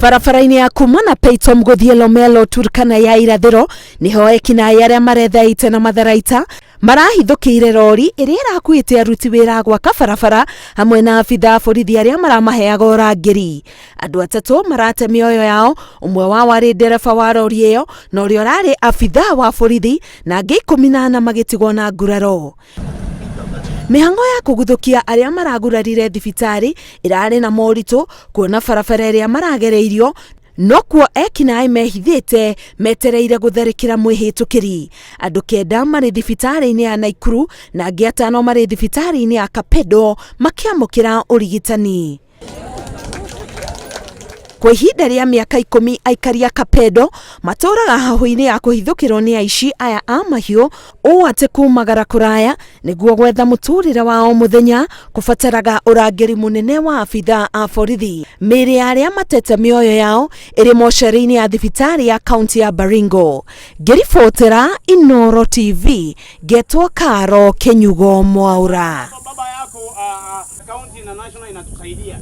Barabara-inĩ ya kuma na Peitom gũthiĩ Lomelo Turkana ya irathĩro nĩho ekinaĩ arĩa marethaite na matharaita marahithũkĩire rori ĩrĩa ĩrakuĩte aruti wĩra a gwaka barabara hamwe na abitha a borithi arĩa maramaheaga ũrangĩri. Andũ atatũ marate mĩoyo yao, ũmwe wao arĩ ndereba wa rori ĩyo na ũrĩa ũrarĩ abitha wa borithi na angĩ 14 magĩtigwo na nguraro. Mĩhang'o ya kũguthũkia arĩa maragurarire thibitarĩ ĩrarĩ na moritũ kuona barabara ĩrĩa maragereirio nokuo ekinaĩ mehithĩte metereire gũtharĩkĩra mwĩhĩtũkĩri. Andũ 9 marĩ thibitarĩ-inĩ ya Naikuru na angĩ 5 marĩ thibitarĩ-inĩ ya Kapedo makĩamũkĩra ũrigitani. Kwa ihinda rĩa mĩaka 10 aikari a Kapedo matũraga hahũ-inĩ ya kũhithũkĩrwo nĩ aici aya a mahiũ ũũ atĩ kumagara kũraya nĩguo gwetha mũtũrĩre wa o mũthenya kũbataraga ũrangĩri mũnene wa abitha a borithi. Mĩĩrĩ ya arĩa matete mĩoyo yao ĩrĩ mocarĩ-inĩ ya thibitarĩ ya kaunti ya Baringo. Ngĩribotera Inooro TV ngetwo Karo Kĩnyugo Mwaũra. Baba yako, kaunti na national inatusaidia.